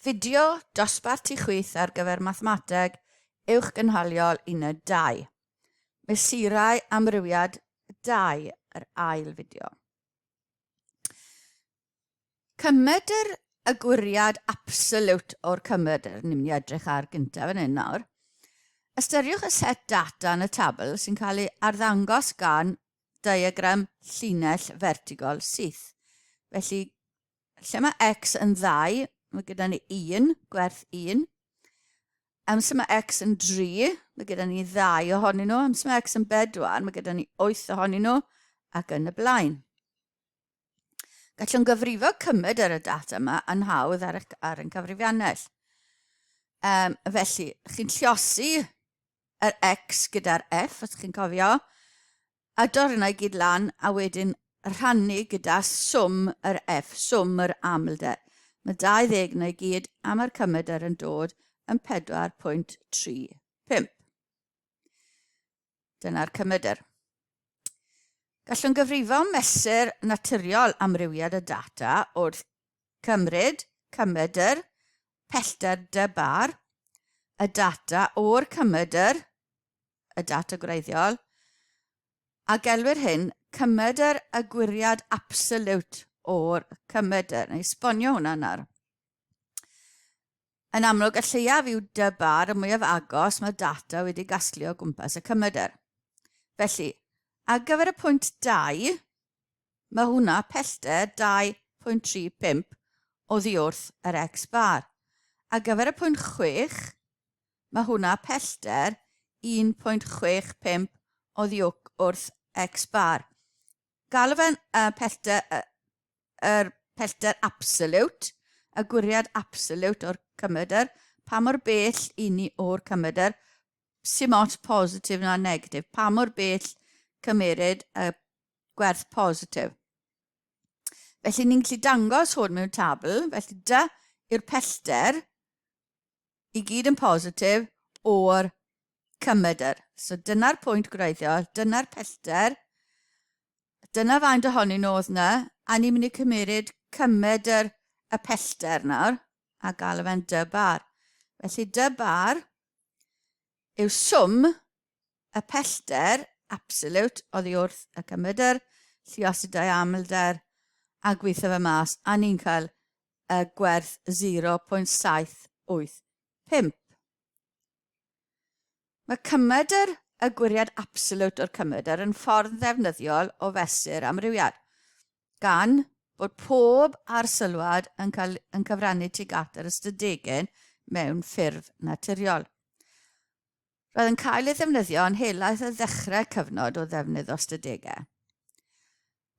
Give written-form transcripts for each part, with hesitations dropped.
Fideo dosbarth tu chwith ar gyfer Mathemateg Uwchgynhaliol Uned 2. Mesurau amrywiad 2, yr ail fideo. Cymedr y gwiriad absoliwt o'r cymedr, ni'n mynd i edrych ar gyntaf yn hyn nawr. Ystyriwch y set data yn y tabl sy'n cael ei arddangos gan diagram llinell fertigol syth. Felly, lle mae x yn ddau, mae gyda ni 1, gwerth 1. Amser mae x yn 3, mae gyda ni ddau ohonyn nhw. Amser mae x yn 4, mae gyda ni 8 ohonyn nhw, ac yn y blaen. Gallwn gyfrifo cymryd ar y data yma yn hawdd ar, eich, ar ein cyfrifiannell. Um, felly, chi'n lliosi yr X gyda'r F, os chi'n cofio, a dorri hwnna i gyd lan a wedyn rhannu gyda swm yr F, swm yr amlder. Mae 20 yna i gyd a mae'r cymedr yn dod yn 4.35. Dyna'r cymedr. Gallwn gyfrifo mesur naturiol amrywiad y data wrth cymryd cymedr pellter dy bar, y data o'r cymedr y data gwreiddiol, a gelwir hyn cymedr y gwiriad absoliwt o'r cymedr. Neu esbonio hwnna nawr. Yn amlwg, y lleiaf yw dy bar y mwyaf agos mae data wedi gasglu o gwmpas y cymedr. Felly, ar gyfer y pwynt 2, mae hwnna pellter 2.35 oddi wrth yr x bar. Ar gyfer y pwynt 6, Mae hwnna pellter 1.65 oddi wrth x bar. Galw fe'n uh, pellter, uh, yr pellter absolute, y gwiriad absolute o'r cymedr, pa mor bell i ni o'r cymedr, sy'n ots positif na negatif, pa mor bell cymeryd y gwerth positif. Felly ni'n gallu dangos hwn mewn tabl, felly dy yw'r pellter i gyd yn positif o'r cymedr. So dyna'r pwynt gwreiddiol, dyna'r pellter, dyna faint ohonyn nhw oedd yna, a ni'n mynd i cymeryd cymedr y pellter nawr, a gael fe'n dy bar. Felly dy bar yw swm y pellter absolute oddi wrth y cymedr, lluosi dau amlder, a gweithio fe mas, a ni'n cael y gwerth 0.785. Mae cymedr y gwiriad absoliwt o'r cymedr yn ffordd ddefnyddiol o fesur amrywiad, gan bod pob arsylwad yn, cael, yn cyfrannu tuag at yr ystadegyn mewn ffurf naturiol. Roedd yn cael ei ddefnyddio yn helaeth ar ddechrau cyfnod o ddefnydd o ystadegau.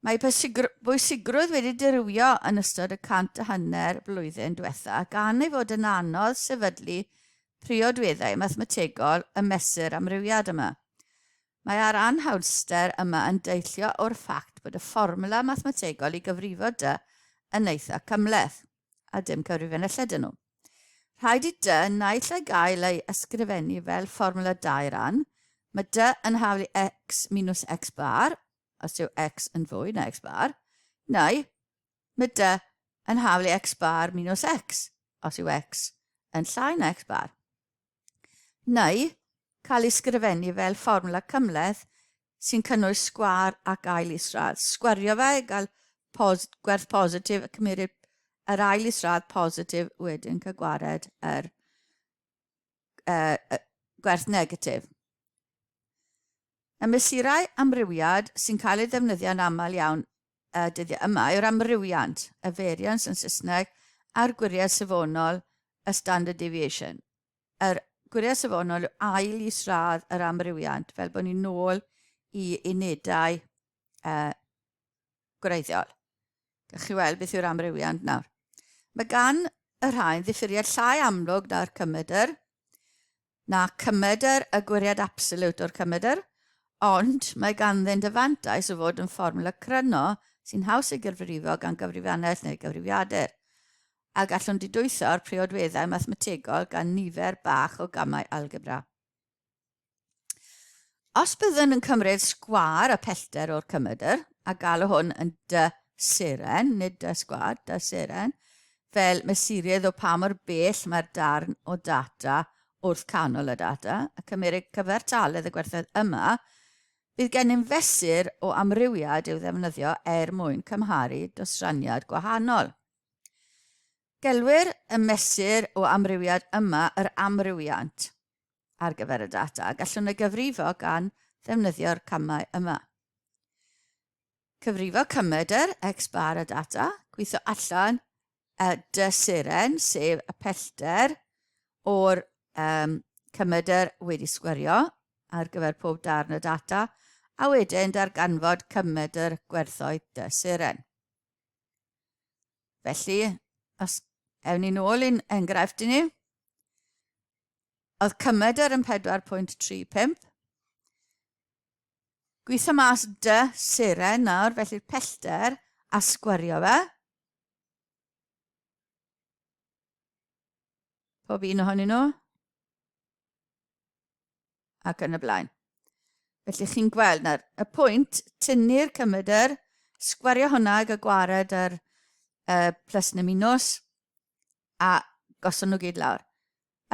Mae bwysigrwydd wedi dirywio yn ystod y 150 blwyddyn diwetha gan ei fod yn anodd sefydlu priodweddau mathemategol y mesur amrywiad yma. Mae ar anhawster yma yn deillio o'r ffact bod y fformwla mathemategol i gyfrifo dy yn eitha cymhleth, a dim cyfrifiannellau dyn nhw. Rhaid i dy naill ai gael ei ysgrifennu fel fformwla dau ran, mae dy yn haflu x minus x bar, os yw x yn fwy na x bar, neu mae dy yn haflu x bar minus x, os yw x yn llai na x bar. Neu cael ei sgrifennu fel fformwla cymhleth sy'n cynnwys sgwâr ac ail isradd. Sgwario fe i gael pos, gwerth positif a cymeryd yr ail isradd positif wedyn cael gwared yr uh, gwerth negatif. Y mesurau amrywiad sy'n cael ei ddefnyddio'n aml iawn y dyddiau yma yw'r amrywiant, y variance yn Saesneg, a'r gwiriad safonol, y standard deviation. Yr gwiriad safonol yw ail isradd yr amrywiant, fel bod ni'n nôl i unedau uh, gwreiddiol. Gallwch chi weld beth yw'r amrywiant nawr. Mae gan y rhain ddiffyriad llai amlwg na'r cymedr, na cymedr y gwiriad absoliwt o'r cymedr, ond mae ganddynt y fantais o fod yn fformwla cryno sy'n haws ei gyfrifo gan gyfrifiannell neu gyfrifiadur, a gallwn didwytho'r priodweddau mathemategol gan nifer bach o gamau algebra. Os byddwn yn cymryd sgwâr y pellter o'r cymedr, a galw hwn yn dy seren, nid dy sgwâr, dy seren, fel mesurydd o pa mor bell mae'r darn o data wrth canol y data, a cymeryd cyfartaledd y gwerthoedd yma, bydd gennym fesur o amrywiad i'w ddefnyddio er mwyn cymharu dosraniad gwahanol. Gelwir y mesur o amrywiad yma yr amrywiant ar gyfer y data, a gallwn ei gyfrifo gan ddefnyddio'r camau yma. Cyfrifo cymedr x bar y data, gweithio allan y dy seren, sef y pellter o'r um, cymedr wedi sgwerio ar gyfer pob darn y data, a wedyn darganfod cymedr gwerthoedd dy seren. Felly, os ewn ni nôl i'n enghraifft i ni, oedd cymedr yn 4.35, Gweithio mas dy seren nawr, felly'r pellter, a sgwario fe. Pob un ohonyn nhw. Ac yn y blaen. Felly chi'n gweld nawr, y pwynt, tynnu'r cymedr, sgwario hwnna ag y gwared yr plus neu minus, a gosod nhw gyd lawr.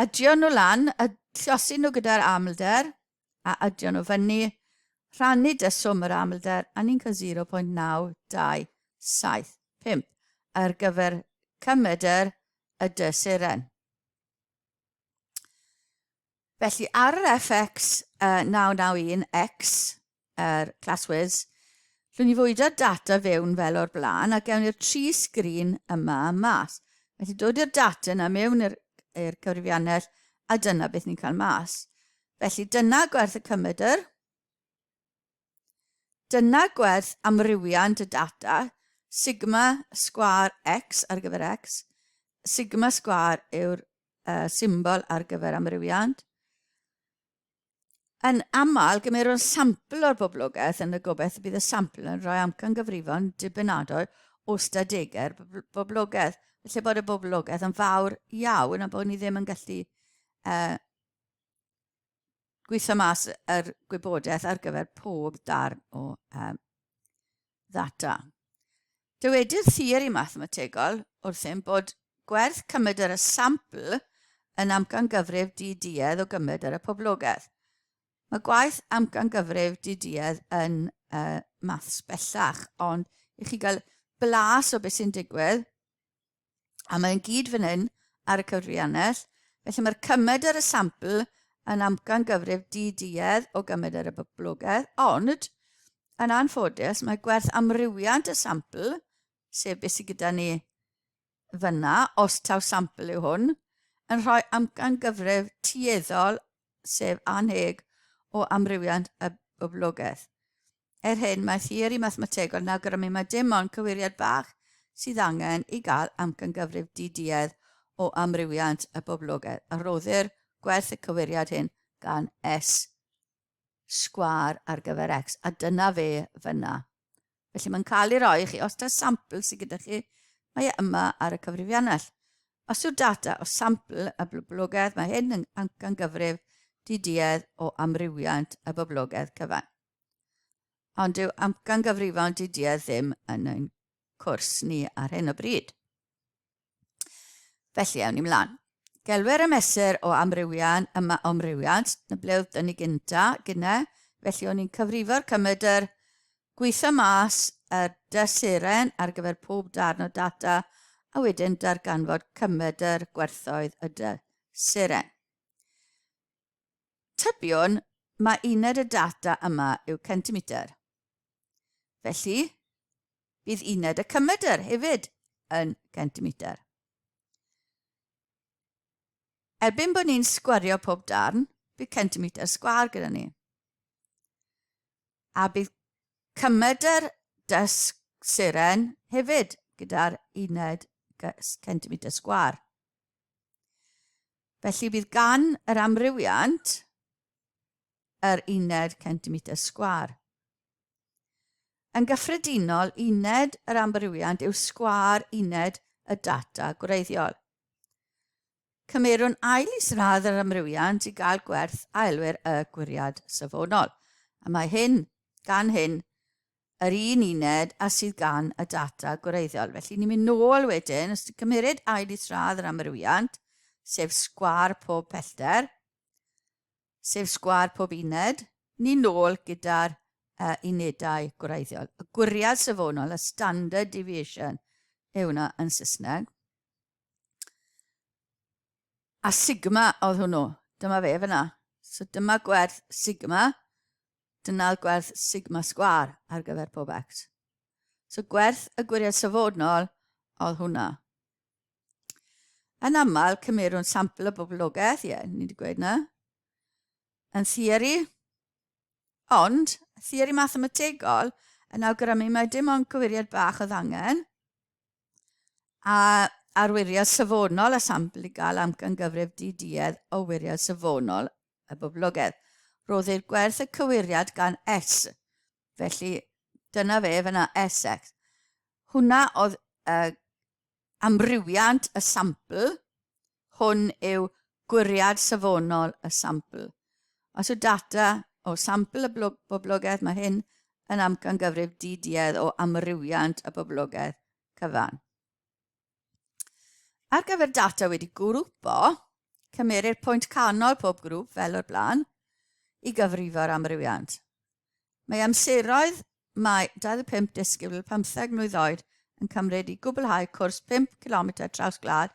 Adio nhw lan, a llosi nhw gyda'r amlder, a adio nhw fyny, rhannu dy swm yr amlder, a ni'n cael 0.9275 ar gyfer cymedr y dy seren. Felly ar yr FX 991X, yr ClassWiz, llwn ni fwydo data fewn fel o'r blaen a gewn ni'r tri sgrin yma mas. Felly dod i'r data yna mewn i'r cyfrifiannell a dyna beth ni'n cael mas. Felly dyna gwerth y cymedr. Dyna gwerth amrywiant y data, sigma sgwâr x ar gyfer x. Sigma sgwâr yw'r symbol ar gyfer amrywiant. Yn aml, gymerwn sampl o'r boblogaeth yn y gobaith y bydd y sampl yn rhoi amcangyfrifon dibynadwy o ystadegau'r boblogaeth. Felly bod y boblogaeth yn fawr iawn a bod ni ddim yn gallu gweithio mas yr gwybodaeth ar gyfer pob darn o ddata. Dywedir theori mathemategol wrthym bod gwerth cymedr y sampl yn amcangyfrif di-duedd o gymedr y poblogaeth. Mae gwaith amcangyfrif di-duedd yn maths bellach, ond i chi gael blas o beth sy'n digwydd, a mae'n gyd fan hyn ar y cyfrifiannell, felly mae'r cymedr y sampl yn amcangyfrif di-duedd o gymedr y boblogaeth, ond yn anffodus mae gwerth amrywiant y sampl, sef beth sydd gyda ni fyna, os taw sampl yw hwn, yn rhoi amcangyfrif tueddol, sef annheg, o amrywiant y boblogaeth. Er hyn, mae theori mathemategol yn awgrymu mai dim ond cywiriad bach sydd angen i gael amcangyfrif di-duedd o amrywiant y boblogaeth, a rhoddir gwerth y cywiriad hyn gan S sgwâr ar gyfer X, a dyna fe fyna. Felly mae'n cael ei roi i chi, os da sampl sydd gyda chi, mae e yma ar y cyfrifiannell. Os yw'r data o sampl y boblogaeth, mae hyn yn amcangyfrif diduedd o amrywiant y boblogaeth cyfan. Ond dyw amcangyfrifon diduedd ddim yn ein cwrs ni ar hyn o bryd. Felly, awn ni mlaen. Gelwir y mesur o amrywian, yma amrywiant, na ble oedd dyn ni gynta, gynne, felly o'n i'n cyfrifo'r cymedr, gweithio mas yr dyseren ar gyfer pob darn o data, a wedyn darganfod cymedr gwerthoedd y dyseren. Tybiwn mae uned y data yma yw centimetr. Felly, bydd uned y cymedr hefyd yn centimetr. Erbyn bod ni'n sgwario pob darn, bydd centimetr sgwâr gyda ni. A bydd cymedr dysg seren hefyd gyda'r uned centimetr sgwâr. Felly bydd gan yr amrywiant yr uned centimetr sgwâr. Yn gyffredinol, uned yr amrywiant yw sgwâr uned y data gwreiddiol. Cymerwn ail isradd yr amrywiant i gael gwerth a elwir y gwiriad safonol. A mae hyn, gan hyn, Yr un uned a sydd gan y data gwreiddiol. Felly ni'n mynd nôl wedyn, os ti'n cymeryd ail isradd yr amrywiant, sef sgwâr pob pellter, sef sgwâr pob uned, ni nôl gyda'r uh, unedau gwreiddiol. Y gwiriad safonol, y standard deviation, yw hwnna yn Saesneg. A sigma oedd hwnnw. Dyma fe fyna. So dyma gwerth sigma. Dyna'r gwerth sigma sgwâr ar gyfer pob x. So gwerth y gwiriad safonol oedd hwnna. Yn aml, cymerwn sampl y boblogaeth, ie, ni wedi gweud na. Yn theori, ond, theori mathemategol yn awgrymu mae dim ond cywiriad bach oedd angen, a ar wiriad safonol y sampl i gael amcangyfrif di-duedd o wiriad safonol y boblogaeth. Rhoddir gwerth y cywiriad gan S. Felly, dyna fe fyna SX. Hwna oedd uh, amrywiant y sampl. Hwn yw gwiriad safonol y sampl. Os yw data o sampl y boblogaeth, mae hyn yn amcangyfrif di-duedd o amrywiant y boblogaeth cyfan. Ar gyfer data wedi grwpo, cymerir pwynt canol pob grŵp, fel o'r blaen, i gyfrifo'r amrywiant. Mae amseroedd mae 25 disgybl 15 mlwydd oed yn cymryd i gwblhau cwrs 5 km traws gwlad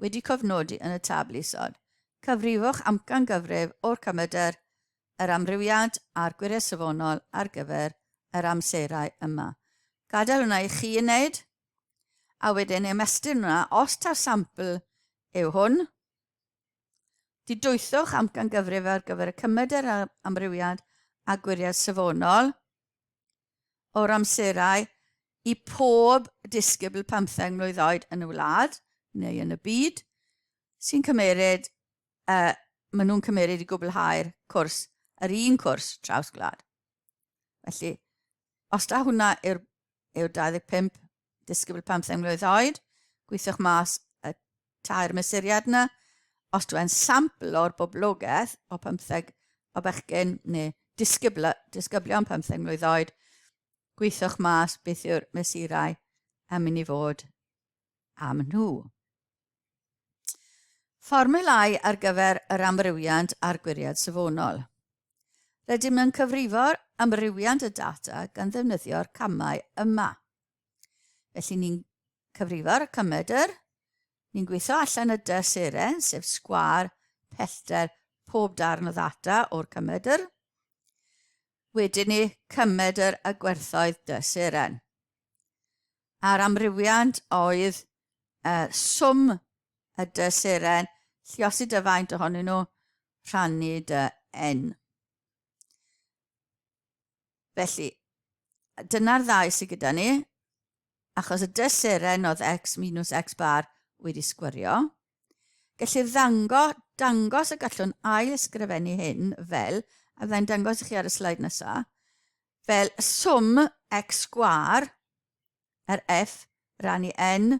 wedi cofnodi yn y tabl isod. Cyfrifwch amcangyfrif o'r cymedr, yr amrywiad a'r gwiriad safonol ar gyfer yr amserau yma. Gadael hwnna i chi i wneud, a wedyn ymestyn hwnna, os taw sampl yw hwn, didwythwch amcangyfrif ar gyfer y cymedr amrywiad a gwiriad safonol o'r amserau i pob disgybl 15 mlwydd oed yn y wlad neu yn y byd sy'n cymeryd, uh, maen nhw'n cymeryd i gwblhau'r cwrs, yr un cwrs traws gwlad. Felly, os da hwnna yw'r yw 25 disgybl 15 mlwydd oed, gweithiwch mas y tair mesuriad yna. Os dwi'n sampl o'r boblogaeth o 15 o bechgyn neu disgybl, disgyblion 15 mlwydd oed, gweithiwch mas beth yw'r mesurau yn mynd i fod am nhw. Fformiwlau ar gyfer yr amrywiant a'r gwiriad safonol. Rydym yn cyfrifo'r amrywiant y data gan ddefnyddio'r camau yma. Felly ni'n cyfrifo'r cymedr, ni'n gweithio allan y dy seren, sef sgwâr pellter pob darn o ddata o'r cymedr. Wedyn ni cymedr y gwerthoedd dy seren. A'r amrywiant oedd uh, swm y dy seren, lliosi dy faint ohonyn nhw, rhannu dy n. Felly, dyna'r ddau sydd gyda ni, achos y dy seren oedd x minus x bar wedi sgwirio. Gellir ddango, dangos y gallwn ail ysgrifennu hyn fel, a fyddai'n dangos i chi ar y sleid nesaf, fel swm x sgwar yr F rannu N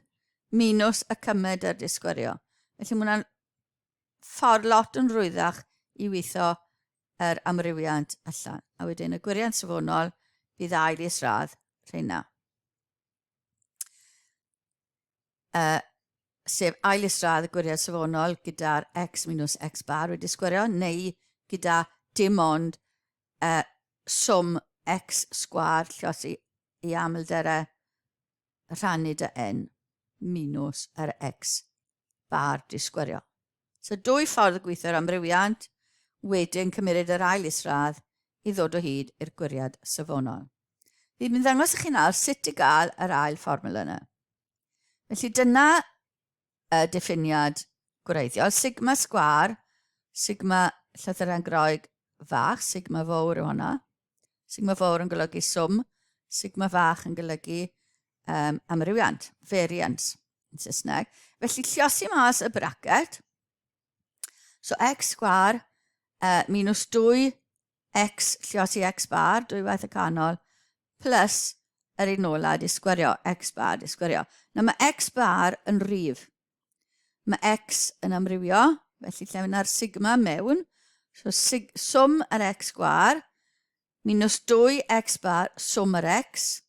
minus y cymed yr disgwyrio. Felly mae hwnna'n ffordd lot yn rwyddach i weithio yr amrywiant allan. A wedyn y gwiriant safonol bydd ail isradd rheina. Uh, sef ail isradd y gwiriad safonol gyda'r x minus x bar wedi sgwerio, neu gyda dim ond uh, swm x sgwar llosi i amlderau rhannu dy n minus yr x bar di sgwerio. So dwy ffordd o gweithio'r amrywiant, wedyn cymeryd yr ail isradd i ddod o hyd i'r gwiriad safonol. Fi'n mynd ddangos i chi nawr sut i gael yr ail fformula yna. Felly dyna y diffiniad gwreiddiol. Sigma sgwar, sigma llythyren Groeg fach, sigma fawr yw hwnna. Sigma fawr yn golygu swm, sigma fach yn golygu um, amrywiant, variance yn Saesneg. Felly lliosi mas y bracet. So x sgwar uh, minus 2 x lliosi x bar, dwy waith y canol, plus yr un ola di sgwerio, x bar di sgwerio. Nawr mae x bar yn rif. Mae x yn amrywio, felly lle mae'r sigma mewn. So sig, swm yr x sgwar Minus 2x bar swm yr x,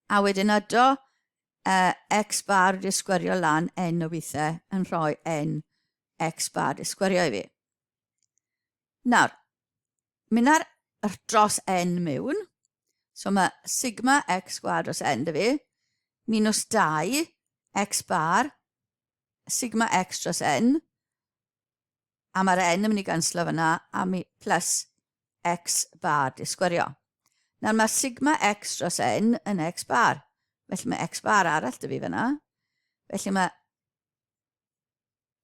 a wedyn ado uh, x bar wedi sgwerio lan n o weithiau yn rhoi n x bar wedi sgwerio i fi. Nawr, mynd ar dros n mewn, so mae sigma x sgwar dros n dy fi, minus 2 x bar sigma x dros n, a mae'r n yn mynd i ganslo fyna, a mi plus x bar di sgwerio. Nawr mae sigma x dros n yn x bar, felly mae x bar arall dy fi fyna. Felly mae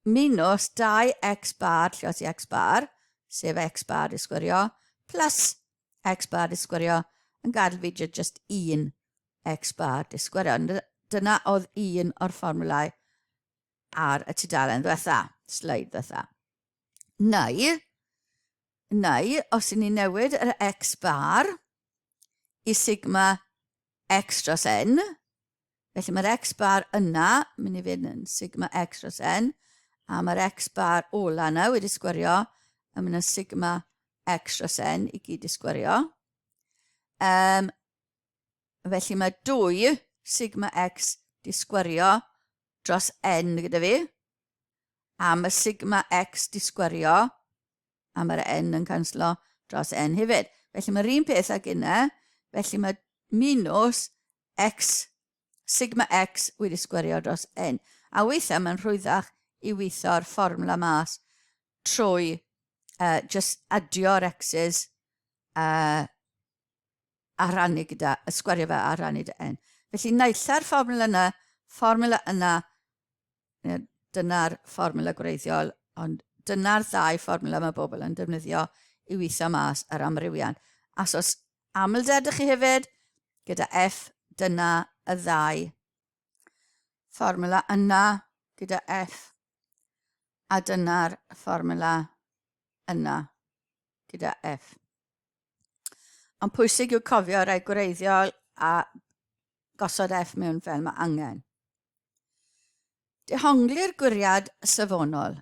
minus 2x bar lluos i x bar, sef x bar di sgwerio, plus x bar di sgwerio, yn gadael fi just 1 x bar di sgwerio. Dyna oedd un o'r fformwlau ar y tudalen ddiwetha, sleid ddiwetha. Neu, neu, os y'n ni'n newid yr x bar i sigma x dros n, felly mae'r x bar yna mynd i fynd yn sigma x dros n, a mae'r x bar ola yna wedi sgwerio yn mynd yn sigma x dros n i gyd i sgwerio. Um, Felly mae 2 sigma x di sgwerio dros n gyda fi. A mae sigma x di sgwerio, a mae'r n yn canslo dros n hefyd. Felly mae'r un peth ag yna, felly mae minus x, sigma x wedi sgwerio dros n. A weithiau mae'n rhwyddach i weithio'r fformwla mas trwy uh, just adio'r x's uh, a rhannu gyda, y sgwerio fe a rhannu dy n. Felly naill ai'r fformula yna, fformula yna, dyna'r fformula gwreiddiol, ond dyna'r ddau fformula mae bobl yn defnyddio i weithio mas yr amrywiant. A os amlder ydych chi hefyd, gyda F, dyna y ddau fformula yna gyda F, a dyna'r fformula yna gyda F. Ond pwysig yw cofio rhai gwreiddiol a gosod F mewn fel mae angen. Dehongli'r gwiriad safonol.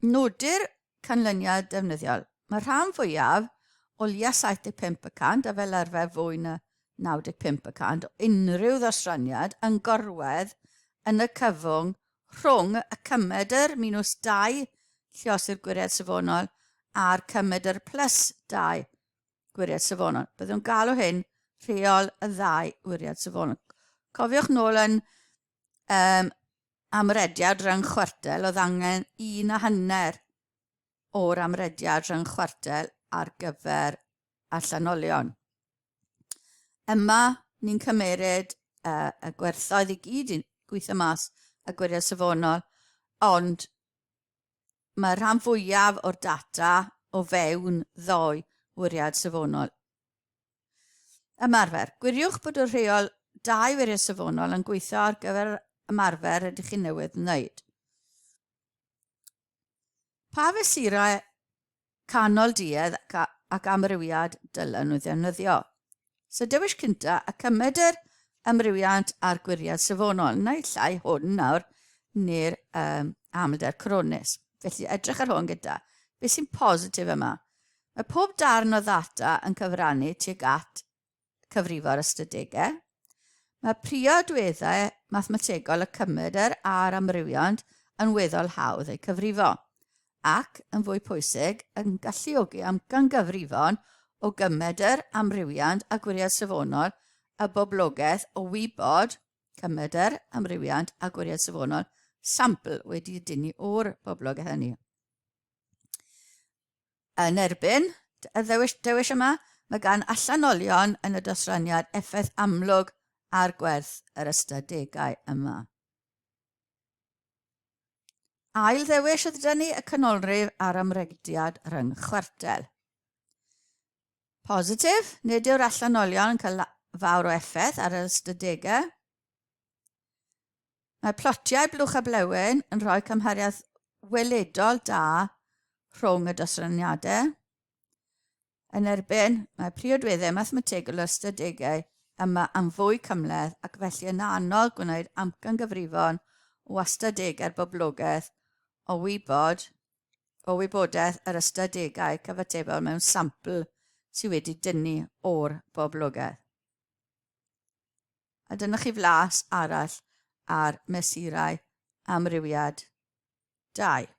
Nodir canlyniad defnyddiol. Mae rhan fwyaf o leia 75 y cant a fel arfer fwy na 95 y cant o unrhyw ddosraniad yn gorwedd yn y cyfwng rhwng y cymedr minus 2 lluosi'r gwiriad safonol a'r cymedr plus 2 gwiriad safonol. Byddwn galw hyn rheol y ddau wiriad safonol. Cofiwch nôl yn um, amrediad rhwng chwartel, oedd angen un a hanner o'r amrediad rhwng chwartel ar gyfer allanolion. Yma, ni'n cymeryd uh, y gwerthoedd i gyd i'n gweithio mas y gwiriad safonol, ond mae rhan fwyaf o'r data o fewn ddoi wiriad safonol. Ymarfer. Gwiriwch bod y rheol dau wiriad safonol yn gweithio ar gyfer ymarfer ydych chi newydd wneud. Pa fesurau canol duedd ac, ac amrywiad dylen nhw ddefnyddio? So dewis cynta, y cymedr amrywiant a'r gwiriad safonol, naill ai hwn nawr neu'r um, amlder coronus. Felly edrych ar hwn gyda. Beth sy'n positif yma? Mae pob darn o ddata yn cyfrannu tuag at cyfrifo'r ystadegau. Mae priodweddau mathemategol y cymedr a'r amrywiant yn weddol hawdd eu cyfrifo, ac, yn fwy pwysig, yn galluogi amcangyfrifon o gymedr, amrywiant a gwiriad safonol y boblogaeth o wybod cymedr, amrywiant a gwiriad safonol sampl wedi'i dynnu o'r boblogaeth hynny. Yn erbyn y ddewis, dewis yma, mae gan allanolion yn y dosraniad effaith amlwg ar gwerth yr ystadegau yma. Ail ddewis oedd gyda ni y canolrif a'r amrediad rhyng chwartel. Positif, nid yw'r allanolion yn cael fawr o effaith ar yr ystadegau. Mae plotiau blwch a blewyn yn rhoi cymhariaeth weledol da rhwng y dosraniadau. Yn erbyn, mae priodweddau mathemategol yr ystadegau yma yn fwy cymhleth ac felly yn anodd gwneud amcangyfrifon o wastadegau'r boblogaeth o wybod o wybodaeth yr ystadegau cyfatebol mewn sampl sydd wedi dynnu o'r boblogaeth. A dyna chi flas arall ar mesurau amrywiad 2.